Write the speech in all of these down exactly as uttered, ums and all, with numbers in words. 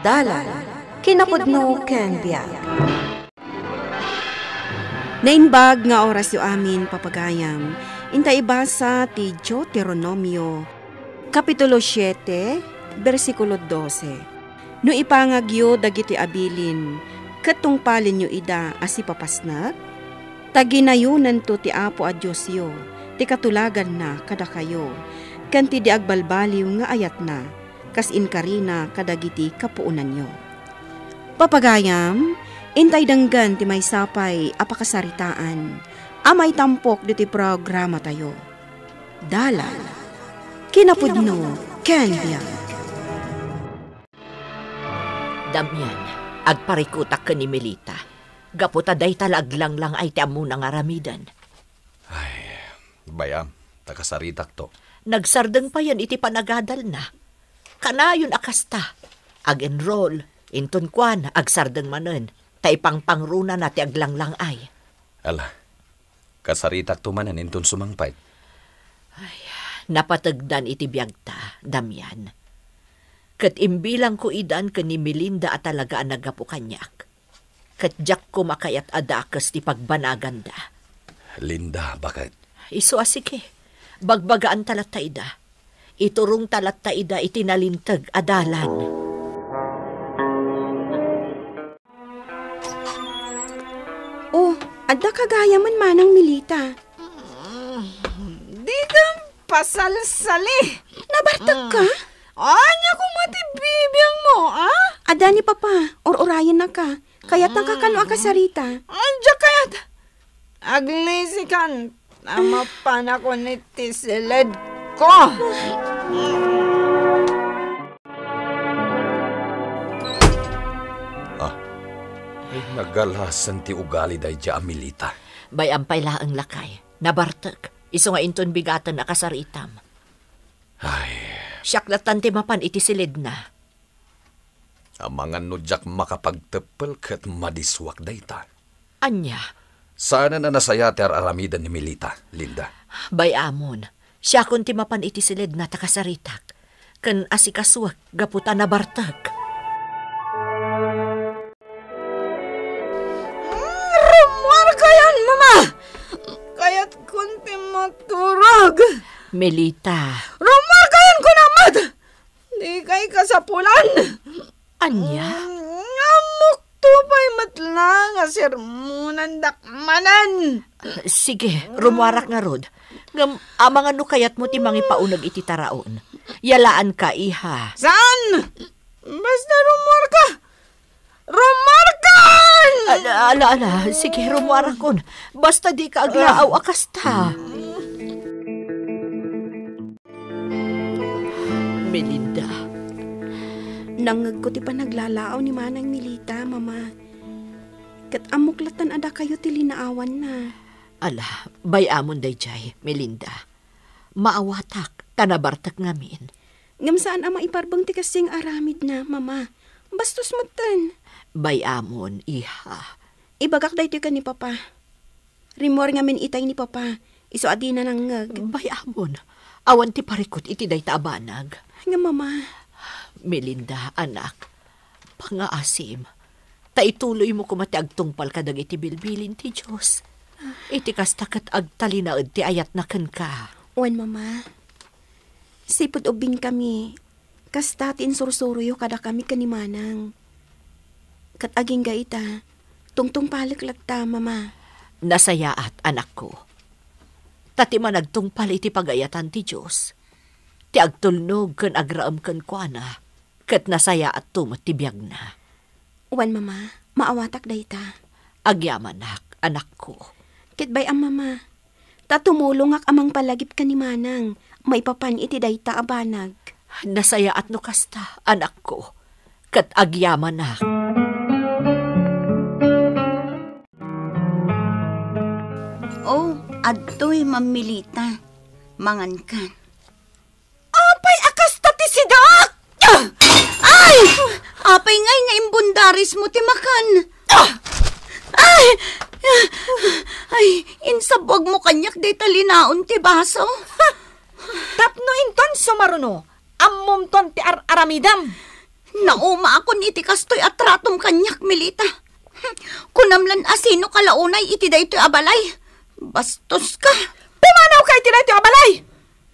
Dalan, kinapudno ken biag. Naimbag nga orasyo amin, papagayam. Inta ibasa ti Deuteronomio, Kapitulo siete, bersikulo dose. No ipangagyo dagitoy a bilin, ket tungpalenyo ida a sipapasnek, ta ginayonanto ti Apo a Diosyo ti katulaganna kadakayo, ken ti di agbalbaliw nga ayatna, kas inkarina kadagiti kapuonanyo. Papagayam, intay denggen ti maysa pay a pakasaritaan a maitampok ditoy programatayo. Dalan, kinapudno, ken biag. Damian, agparikutak ken ni Melita. Gapu ta dayta la aglanglang-ay ti ammona nga aramiden. Ay, bay-am, ta kasaritakto. Nagsardeng payen iti panagadalna. Kanayon a kasta. Ag-enroll, inton kuan, agsardeng manen, ta ipangpangrunana ti aglanglang-ay. Ala, kasaritakto manen inton sumangpet. Ay, napategdan iti biagta, Damian. Ket imbilangko idan ken ni Melinda a talaga a naggapu kaniak. Ket diak koma kayat a dakes ti pagbanaganda. Linda, baket? Isu a sige. Bagbagaanta latta ida. Iturongta latta ida iti nalinteg a dalan. Oh, adda ka gayamen, Manang Melita. Dika pasalsali. Nabartek ka? Ania koma ti bibiangmo, a? Adda ni Papa, ur-urayennaka. Kayatnaka kano a kasarita? Ania kayat? Aglisikan, ta mapanakon iti siledko. Ah, nagalasen ti ugali daydiay a Melita. Bay-am pay laeng, lakay. Nabartek. Isu nga inton bigaten a kasaritam. Ay. Siak lattan ti mapan iti siledna. Amangan no diak makapagteppel ket madisuak dayta. Ania? Saanen a nasayaat ti ar-aramiden ni Melita, Linda. Bay-amon, siakon ti mapan iti siledna ta kasaritak, ken asikasuek gapu ta nabartek. Mm, rummuarkayon, Mama! Kayatkon ti maturog. Melita. Rummuarkayon, kunam met! Dikay kasapulan. Ania? Mm, ammokto pay met la nga sermonandak manen. Sige, rummuarak ngarud. Ngem amangan no kayatmo ti mangipauneg iti taraon. Yalaanka, iha. Saan? Basta rummuarka. Rummuarkan! Ala, ala, ala. Sige, rummuarakon. Basta dika aglaaw a kasta. Melinda. Nangngegko ti panaglalaaw ni Manang Melita, Mama. Ket ammok lattan a dakayo ti linaawanna. Ala, bay-amon daydiay, Melinda. Maawatak, ta nabartek ngamin. Ngem saan a maiparbeng ti kasdiay nga aramidna, Mama. Bastos metten. Bay-amon, iha. Ibagak daytoy ken ni Papa. Rimmuar ngamin itay ni Papa, isu a dina nangngeg. Bay-amon, awan ti parikut iti dayta a banag. Ngem, Mama. Melinda, anak, pangngaasim, ta ituloymo koma ti agtungpal kadagiti bilbilin ti Dios. Iti kasta ket agtalinaed ti ayatna kenka. Wen, Mama. Sipud ubbinkami, kasta ti insursuroyo kadakami ken ni Manang. Ket agingga ita, tungtungpalek latta, Mama. Nasayaat, anakko. Ta ti managtungpal iti pagayatan ti Dios, ti agtulnog ken agraem kenkuana, ket nasayaatto met ti biagna. Wen, Mama, maawatak dayta. Agyamanak, anakko. Ket bay-am, Mama, ta tumulongak a mangpalagip ken ni Manang maipapan iti dayta a banag. Nasayaat no kasta, anakko, ket agyamanak. Oh, adtoy, Ma'am Melita. Mangankan. Apay a kasta ti sidaak? Ah! Ay! Apay ngay nga imbundarismo ti makan? Ah! Ay! Ay, insabuagmo kaniak dayta linaon ti baso. Tapno inton sumaruno, ammomton ti ar-aramidem. Naumaakon iti kastoy a tratom kaniak, Melita. Kunam lan a sinoka la unay iti daytoy a balay. Bastos ka. Pumanaw ka iti daytoy a balay!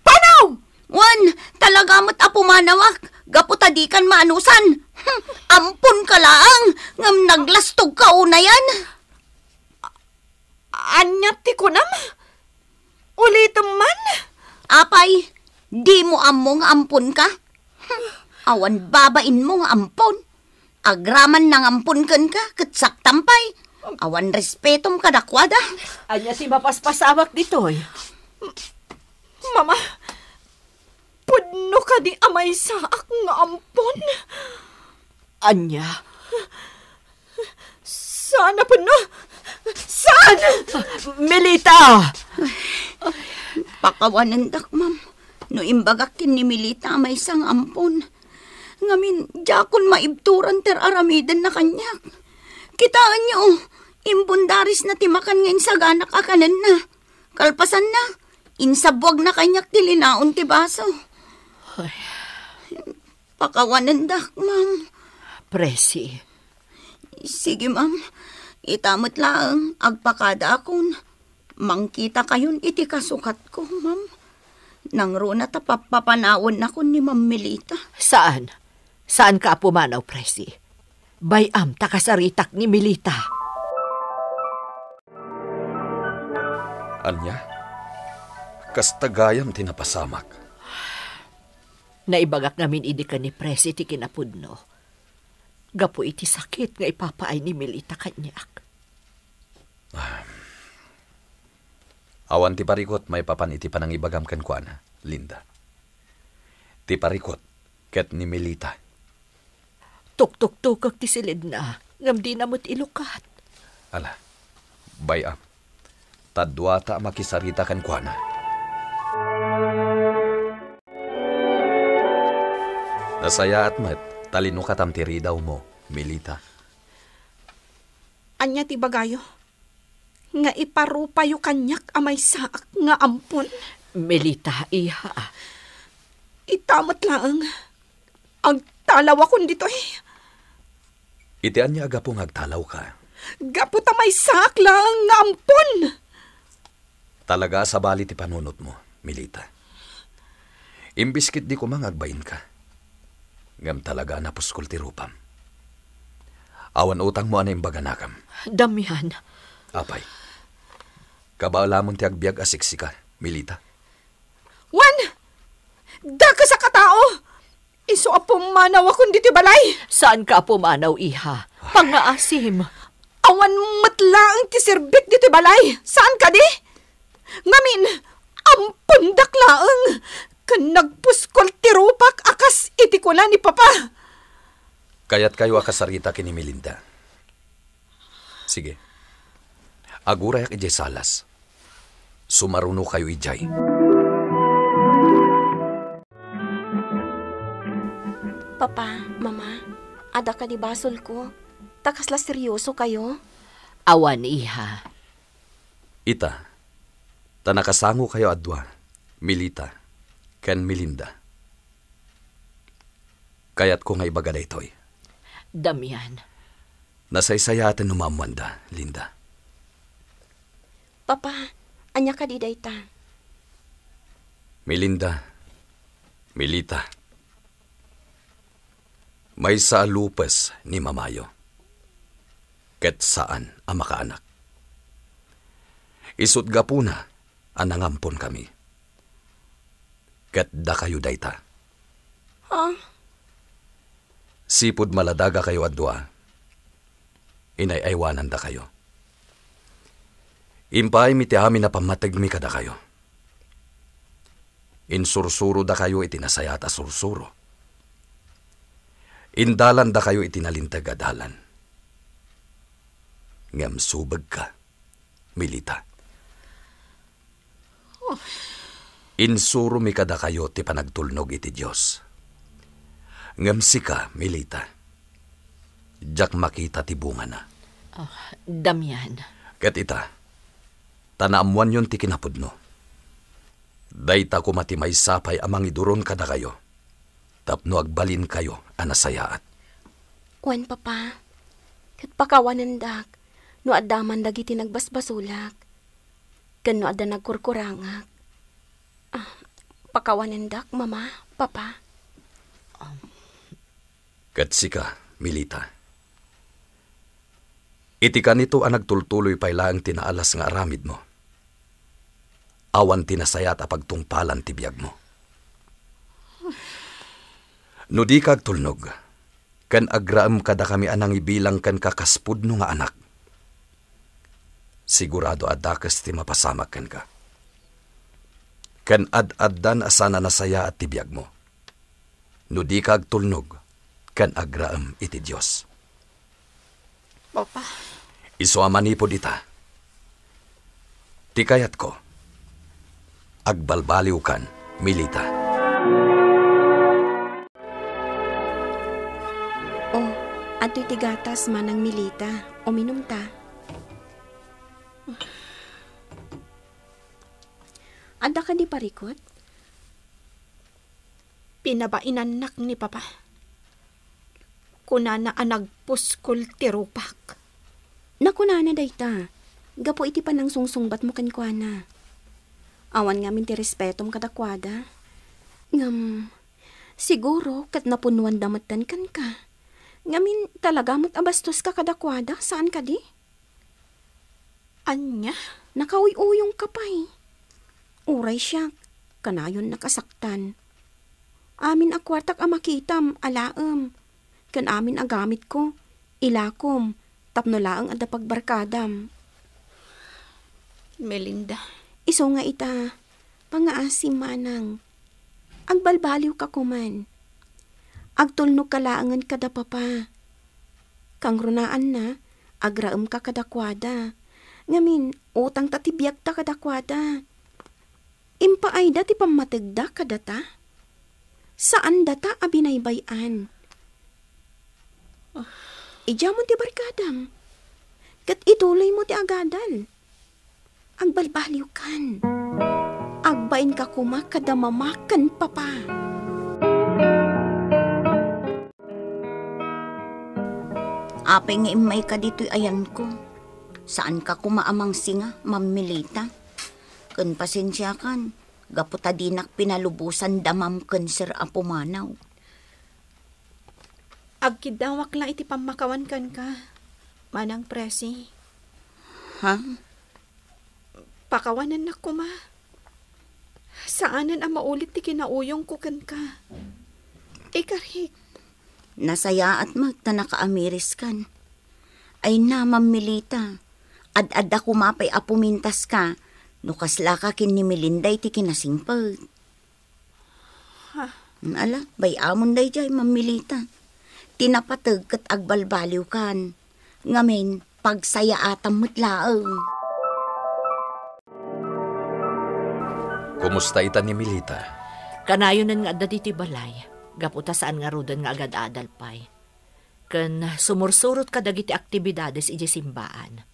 Panaw! Wen, talaga met a pumanawak, gapu ta dikan maanusan. Ampon ka laeng, ngem naglastog ka unayen. Ania ti kunam? Ulitem man? Apay, dimo ammo nga ampon ka? Awan babainmo nga ampon. Agraman nangampon kenka, ket saktam pay. Awan respetom kadakuada. Ania ti mapaspasamak ditoy? Mama, pudno kadi a maysaak nga ampon? Ania? Saan a pudno? Saan? Melita! Pakawanendak, ma'am. No imbagak ken ni Melita a maysa nga ampon. Ngamin, diakon maibturan ti ar-aramidenna kaniak. Kitaenyo, imbundarisna ti makan nga insaganak a kanenna. Kalpasanna, insabuagna kaniak ti linaon ti baso. Ay. Pakawanendak, ma'am. Presi. Sige, ma'am. Ita met laeng, agpakadaakon. Mangkitakayon iti kasukatko, ma'am. Nangruna ta pappapanawennakon ni Ma'am Melita. Saan? Saanka a pumanaw, Presi? Bay-am ta kasaritak ni Melita. Ania? Kasta gayam ti napasamak. Naibagak ngamin idi ken ni Presi ti kinapudno. Gapu iti sakit nga ipapaay ni Melita kaniak. Ah. Awan ti parikut maipapan iti panangibagam kenkuana, Linda. Ti parikut ket ni Melita. Tuktuktukek ti silidna, ngem dina met ilukat. Ala, bay-am. Ta duata a makisarita kenkuana. Nasayaat met, ta linukatam ti ridawmo, Melita. Ania ti ibagayo? Nga iparupayo kaniak a maysaak nga ampon? Melita, iha. Ita met laeng. Agtalawakon ditoy. Iti ania a gapu nga agtalawka? Gapu ta maysaak laeng nga ampon. Talaga a sabali ti panunotmo, Melita. Imbes ketdi koma nga agbainka. Ngem talaga a napuskol ti rupam. Awan utangmo a naimbaga nakam. Damian. Apay. Kabaelamon ti agbiag a siksika, Melita. Wen, dakes a katao! Isu a pumanawakon ditoy balay! Saanka a pumanaw, iha. Pangngaasim. Awan met laeng ti serbik ditoy balay. Saan kadi? Ngamin, ampondak laeng. Ken nagpuskol ti rupak a kas iti kuna ni Papa. Kayatkayo a kasarita ken ni Melinda? Sige. Agurayak idiay salas. Sumarunokayo idiay. Papa, Mama, adda kadi basolko? Ta kasla seriosokayo? Awan, iha. Ita, ta nakasangokayo a dua, Melita ken Melinda. Kayatko nga ibaga daytoy. Damian. Nasaysayaaten no maammoanda, Linda. Papa, ania kadi dayta? Melinda, Melita, maysa a lupes ni mamayo, ket saan a makaanak. Isut' gapuna a nangamponkami. Ket dakayo dayta. Ha? Sipud maladagakayo a dua, inay-aywanandakayo. Impaaymi ti amin a pammategmi kadakayo. Insursurodakayo iti nasayaat a sursuro. Indalandakayo iti nalinteg a dalan. Ngem subegka, Melita. Insuromi kadakayo ti panagtulnog iti Dios. Ngem sika, Melita, diak makita ti bungana. Ah, Damian. Ket ita, ta naammoanyon ti kinapudno. Dayta koma ti maysa pay a mangiduron kadakayo tapno agbalinkayo a nasayaat. Wen, Papa, ket pakawanendak no adda man dagiti nagbasbasolak, ken no adda nagkurkurangak. Ah, pakawanendak, Mama, Papa. Ket sika, Milita, iti kanito a nagtultuloy pay laeng ti naalas nga aramidmo, awan ti nasayaat a pagtungpalan ti biagmo. No dika agtulnog, ken agraem kadakami a nangibilang kenka kas pudno nga anak, sigurado a dakes ti mapasamak kenka. Ken ad-addan a saan a nasayaat ti biagmo, no dika agtulnog ken agraem iti Dios. Papa. Isu a manipud ita, ti kayatko, agbalbaliwkan, Milita. Oh, adtoy ti gatas, Manang Milita. Uminumta. Adda kadi parikut? Pinabainannak ni Papa. Kunana a nagpuskol ti rupak. Nakunana dayta, gapu iti panangsungsungbatmo kenkuana. Awan ngamin ti respetom kadakuada. Ngem, siguro ket napunnuanda metten kenka. Ngamin, talaga met a bastoska kadakuada, saan kadi? Ania? Nakauy-uyongka pay. Uray siak, kanayonnak a saktan. Amin a kuartak a makitam, alaem, ken amin a gamitko, ilakom, tapno laeng adda pagbarkadam. Melinda. Isu nga ita, pangngaasim, manang. Agbalbaliwka koman. Agtulnogka laengen kada Papa. Kangrunaanna, agraemka kadakuada. Ngamin, utangta ti biagta kadakuada. Impaayda ti pammategda kadata. Saan data a binaybay-an. Idiamon ti barkadam, ket ituloymo ti agadal. Agbalbaliwkan. Agbainka koma kada Mama ken Papa. Apay nga immayka ditoy ayanko? Saanka koma a mangsinga, Ma'am Milita? Ken pasensiakan, gapu ta dinak pinalubosan da Ma'am ken Sir a pumanaw. Agkiddawak la iti pammakawan kenka, Manang Presi. Ha? Pakawanennak koma. Saanen a maulit ti kinauyongko kenka. Ikarik. Nasayaat met ta nakaamiriskan. Ay na, Ma'am Milita. Ad-adda koma pay a pumintaska no kaslaka ken ni Melinda iti kinasingpet. Ha? Ala, bay-amon daydiay, Ma'am Milita. Ti napateg ket agbalbaliwkan. Ngamin, pagsayaatam met laeng. Kumusta ita ni Milita? Kanayonen nga adda ditoy balay, gapu ta saan ngaruden nga agad-adal pay. Ken sumursurot kadagiti aktibidades idiay simbaan.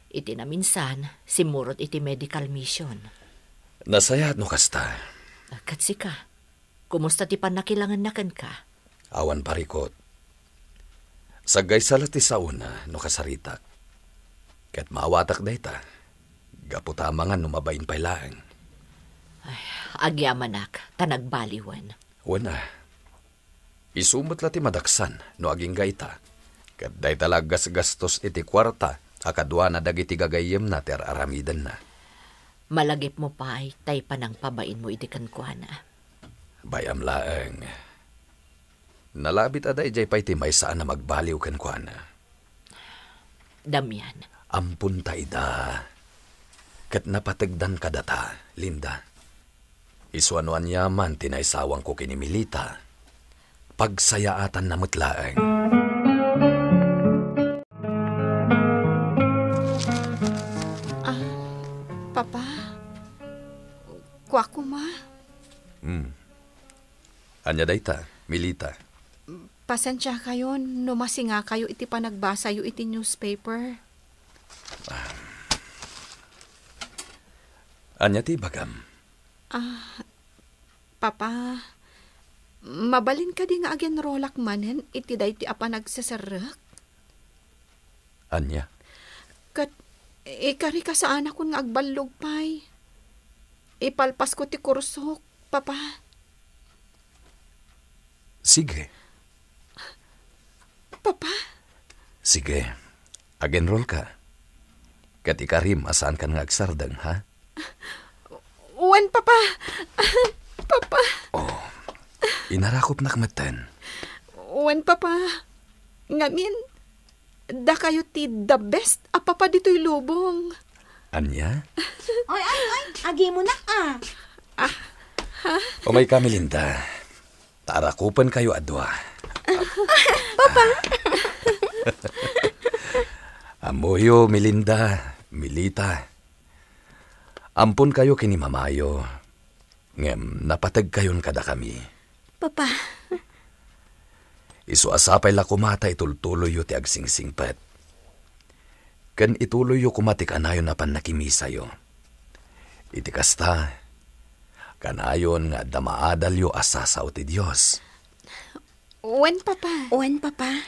Iti naminsan, simmurot iti medical mission. Nasayaat no kasta. Ket sika, kumusta ti pannakilangenna kenka? Awan parikut. Saggaysa la ti saona no kasaritak. Ket maawatak dayta, gapu ta amangan no mabain pay laeng. Ay, agyamanak, ta nagbaliwen. Wen a. Isu met la ti madaksan no agingga ita. Ket dayta la aggasgastos iti kuarta a kaduana dagiti gagayyemna ti ar-aramidenna. Malagipmo pay tay panangpabainmo idi kenkuana. Bay-am laeng. Nalabit a daydiay pay ti maysa a namagbaliw kenkuana. Damian. Amponta ida. Ket napategdan kadata, Linda. Isu a no aniaman ti naisawangko ken ni Milita, pagsayaatanna met laeng. Ah, Papa? Kua koma? Hmm. Ania dayta, Milita? Pasensiakayo no masingakayo iti panagbasayo iti newspaper. Ania ti ibagam? Ah, Papa, Mabalin kadi nga agenrolak manen iti daytoy a panagseserrek? Ania? Ket ikarika saanakon nga agballog pay. Ipalpasko ti kursok, Papa. Sige. Papa? Sige. Agenrolka. Ket ikarim a saankan nga agsardeng, ha? Wen, Papa. Papa. Oh, inarakopnak metten. Wen, Papa. Ngamin, dakayo ti the best a papa ditoy lubong. Ania? Oy, oy, oy. Agimonak, ah. Ah, ha? Umayka, Melinda. Ta arakupenkayo a dua. Papa! Ammoyo, Melinda, Melita. Amponkayo ken ni mamayo, ngem napategkayon kadakami. Papa. Isu a sapay la koma ta itultuloyyo ti agsingsingpet. Ken ituloyyo koma ti kanayon a pannakimisayo. Iti kasta, kanayon nga adda maadalyo a sasao ti Dios. Wen, Papa. Wen, Papa.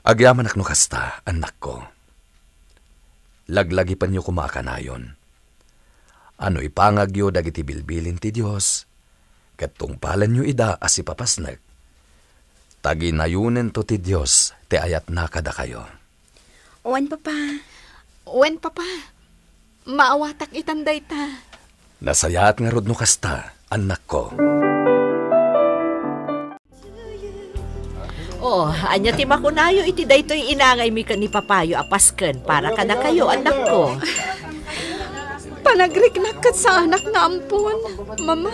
Agyamanak no kasta, annakko. Laglagipenyo koma a kanayon. A no ipangagyo dagiti bilbilin ti Dios, ket tungpalenyo ida a sipapasnek, ta ginayonento ti Dios ti ayatna kadakayo. Wen, Papa. Wen, Papa. Maawatak itan dayta. Nasayaat ngarud no kasta, annakko. Oh, ania ti makunayo iti daytoy inangaymi ken ni papayo a pasken para kadakayo, annakko? Panagriknak ket saanak nga ampon, Mama.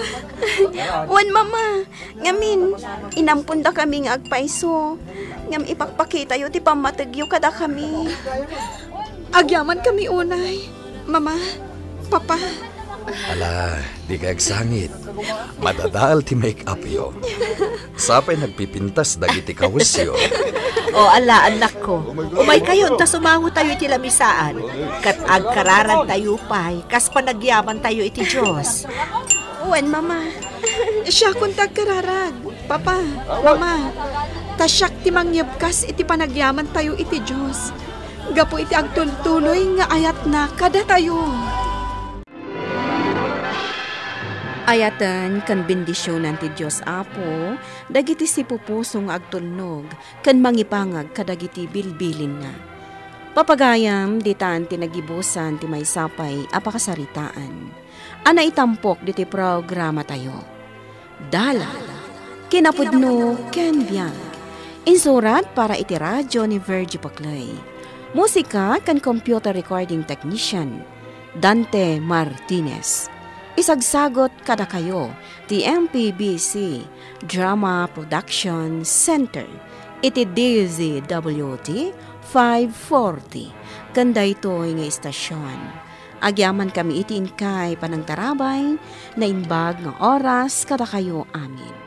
Wen, Mama. Ngamin, inampondakami nga agpayso. Ngem ipakpakitayo ti pammategyo kadakami. Agyamankami unay, Mama, Papa. Ala, dikay agsangit. Madadael ti make-upyo. Sapay nagpipintas dagiti kawesyo. O, ala, annakko. Umaykayon ta sumangotayo iti lamisaan. Ket agkararagtayo pay, kas panagyamantayo iti Dios. Wen, Mama. Siakon ti agkararag, Papa, Mama. Ta siak ti mangyebkas iti panagyamantayo iti Dios. Gapu iti agtultuloy nga ayatna kadatayo. Ayaten ken bendisionan ti Dios Apo dagiti sipupuso nga agtulnog ken mangipangag kadagiti bilbilinna. Papagayam, ditan ti nagibusan ti maysa pay a pakasaritaan a naitampok ditoy programatayo. Dalan, kinapudno ken biag. Insurat para iti radyo ni Virgie Paclay. Musika ken computer recording technician, Dante Martinez. Isagsagot kadakayo ti M P B C Drama Production Center iti D Z W T five forty ken daytoy nga istasion. Agyamankami iti inkay panangtarabay, naimbag nga oras kadakayo amin.